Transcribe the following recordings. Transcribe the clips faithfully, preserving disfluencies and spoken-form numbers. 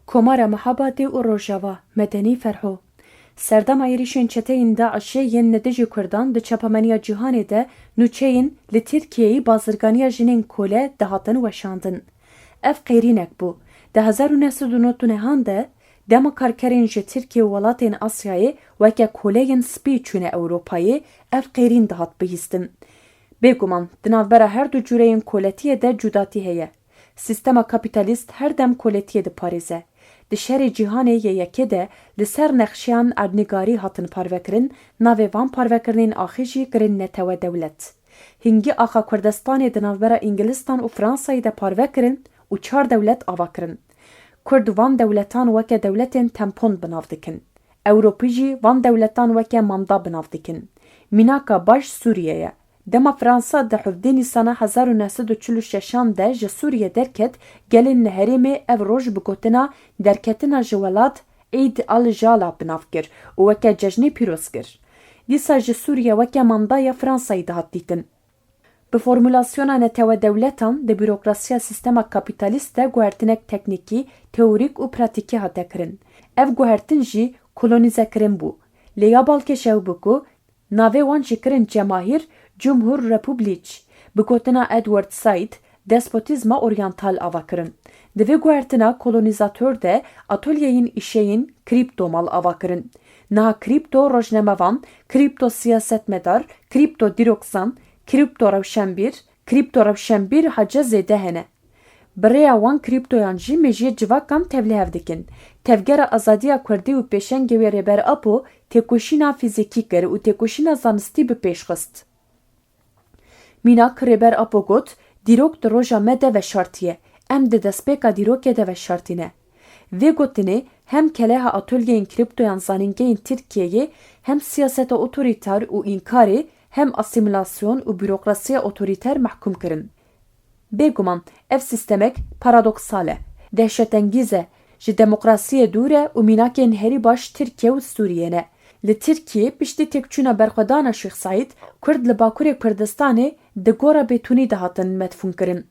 Komara Mehabadê û Rojava, Medenî Ferho. Serdema êrîşên çeteyên DAIŞê yên li dijî Kurdan di çapemeniya cîhanê de nûçeyên li Tirkiyeyê bazirganiya jinên kole dihatin weşandin. Ev qêrînek bû. Di hezar û neh sed û nod û nehan de dema karkerên ji Tirkiye û welatên Asyayê weke koleyên spî çûne Ewropayê, ev qêrîn dihat bihîstin. Bêguman, di navbera her du cûreyên koletiyê de cudatî heye. Sîstema kapîtalîst her dem koletiyê diparêze. Di şerê cîhanê yê yekê de li ser nexşeyan erdnîgarî hatin parvekirin, navê van parvekirinên axê jî kirin netewe dewlet. Hingî axa Kurdistanê di navbera Îngilistan û Fransayê de parve kirin û çar dewlet ava kirin. Kurd van dewletan weke dewletên tempon bi nav dikin. Ewropî jî van dewletan weke manda bi nav dikin. Mînaka baş Sûriye ye. Dema Fransa di hevdeh Nîsana hezar û neh sed û çil û şeşan de ji Sûriye derket, gelên li herêmê ev roj bi gotina derketina ji welat Eid al-Jala bi nav kir û weke cejnê pîroz kir. Dîsa ji Sûriye weke manda ya Fransayê dihat dîtin. Bi formulasyona netewe dewletan di bürokrasiya sîstema kapîtalîst de guhertinek teknîkî, teorîk û pratîkî hate kirin. Ev guhertin jî kolonîzekirin bû. Lê ya balkêş ew bû ku navê wan jî kirin cemahîr, cumhur, republik, bi gotina Edward Said, despotîzma oryantal ava kirin. Di vê guhertina kolonîzator de atolyeyên îşeyên krîpto mal ava kirin. Niha krîpto rojnamevan, krîpto siyasetmedar, krîpto dîrokzan, krîpto rewşenbîr, krîpto rewşenbîr hece zêde hene. Bi rêya wan krîptoyan jî mejiyê civakan tevlihev dikin. Tevgera Azadiya Kurdî û pêşengê wê Rêber Apo têkoşîna fîzîkî kir û têkoşîna zanistî bi pêş xist. Mînak, Rêber Apo got, dîrok di roja me de veşartiye. Em di destpêka dîrokê de veşartîne. Vê gotinê hem keleha atolyeyên krîptoyan zanîngehên Tirkiyeyê hem siyaseta otorîtar û înkarê hem asîmîlasyon û bürokrasiya otorîter mehkûm kirin. Bêguman, ev sîstemek paradoksal e, dehşetengîz e, ji demokrasiyê dûr e û mînakên herî baş Tirkiye û Sûriye ne. Li Tirkiyê piştî têkçûna berxwedana Şêx Seîd, Kurd li Bakurê Kurdistanê di gora bêtûnî de hatin medfûnkirin.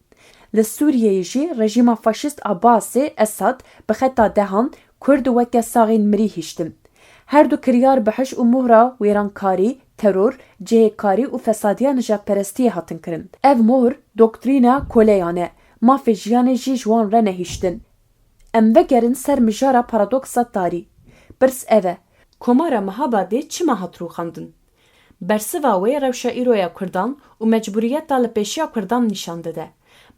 Li Sûriyeyê jî rejîma faşîst a Baasê Esad bi xeta dehan Kurd weke saxên mirî hiştin. Her du kiryar bihiş û mohra wêrankarî, teror, cihêkarî û fesadiya nijadperestiyê hatin kirin. Ev mohr doktrîna koleyan e, mafê jiyanê jî ji wan re nehiştin. Em vegerin ser mijara paradoksa tarî. Pirs ev e, Komara Mehabadê çima hat rûxandin? Bersiva wê rewşa îro ya Kurdan û mecbûriyeta li pêşiya Kurdan nîşan dide.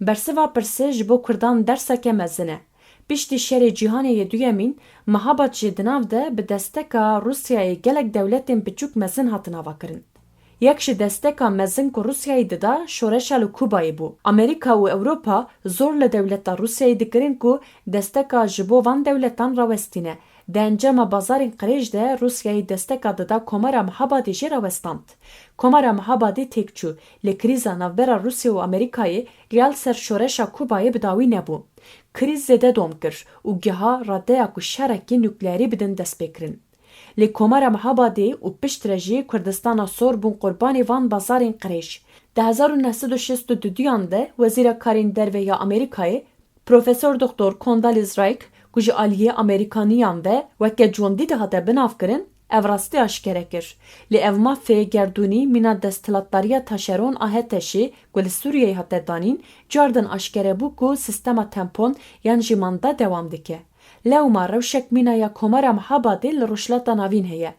Bersiva pirsê ji bo Kurdan derseke mezin e. Piştî Şerê Cîhanê yê Duyemîn, Mehabad jî di nav de bi desteka Rûsyayê gelek dewletên biçûk mezin hatin avakirin. Yek ji desteka mezin ku Rûsyayê dida şoreşa li Kubayê bû. Amerîka û Ewropa zor li dewleta Rûsyayê dikirin ku desteka ji bo van dewletan rawestîne. Di encama bazarên qirêj de Rûsyayê desteka dida Komara Mehabadê jê rawestand. Komara Mehabadê têk çû, lê krîza navbera Rûsya û Amerîkayê ya li ser şoreşa Kubayê bi dawî nebû. Krîz zêde dom kir û giha radeya ku şerekî nukleerî bidin destpêkirin. Lê Komara Mehabadê û piştre jî Kurdistana Sor bûn qurbanê van bazarên qirêj. Di hezar û neh sed û şêst û duyan de Wezîra Karên Derve ya Amerîkayê Profesor Doktor Condoleezza Rice, ku ji aliyê Amerîkaniyan ve weke cwendî dihate binavkirin, ev rastî aşkere kir. Lê ev mafê gerdûnî mîna desthilatdariya taşeron a HTŞ'ê ku li Sûriyeyê hate danîn, cardin aşkere bû ku sîstema tempon yan jî manda dewam dike. Lewma rewşek mîna ya Komara Mehabadê li Rojhilata Navîn heye.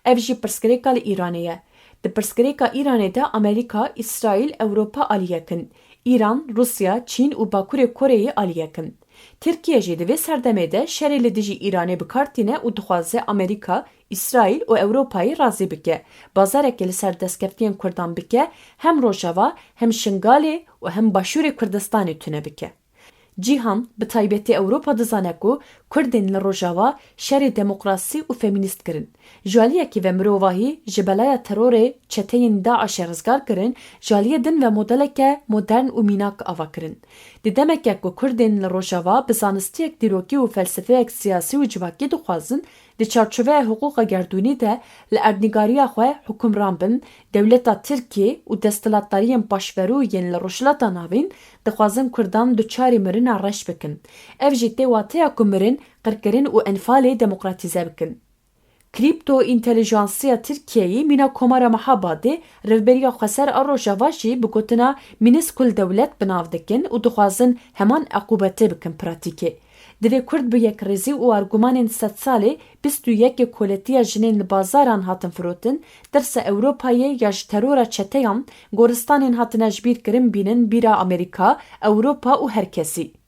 Ev jî pirsgirêka li Îranê ye. Di pirsgirêka Îranê de Amerîka, Îsraîl, Ewropa aliyek in. Îran, Rûsya, Çîn û Bakurê Koreyê aliyek in. Tirkiye jî di vê serdemê de şerê li dijî Îranê bi kar tîne û dixwaze Amerîka, Îsraîl û Ewropayê razî bike, bazareke li ser destkeftiyên Kurdan bike, hem Rojava, hem Şingalê û hem Başûrê Kurdistanê tune bike. Cîhan, bi taybetî Ewropa dizane ku Kurdên li Rojava şerê demokrasî û femînîst kirin. Ji aliyekî ve mirovahî ji belaya terorê çeteyên DAIŞ'ê rizgar kirin, ji aliyê din ve modeleke modern û mînak ava kirin. Di demeke ku Kurdên li Rojava bi zanistiyek dîrokî û felsefeyek siyasî û civakî dixwazin, Di çarçoveya hiqûqa gerdûnî de li erdnîgariya xwe hukimran bin, dewleta Tirkiyê û desthilatdariyên paşverû yên li Rojhilata Navîn dixwazin Kurdan duçarî mirina reş bikin. Ev jî tê wateya ku mirin, qirkirin û enfalê demokratîze bikin. Krîpto Întelijansiya Tirkiyeyê mîna Komara Mehabadê rêveberiya xweser a Rojava jî bi gotina Mînîsk û li dewlet bi nav dikin û dixwazin heman eqûbetê bikin pratîkê. Divê Kurd bi yekrêzî û argumanên sedsalê bîst û yekê koletiya jinên li bazaran hatin firotin, tirsa Ewropayê ya ji terora çeteyan goristanên hatine ji bîr kirin bînin bîra Amerîka, Ewropa û her kesî.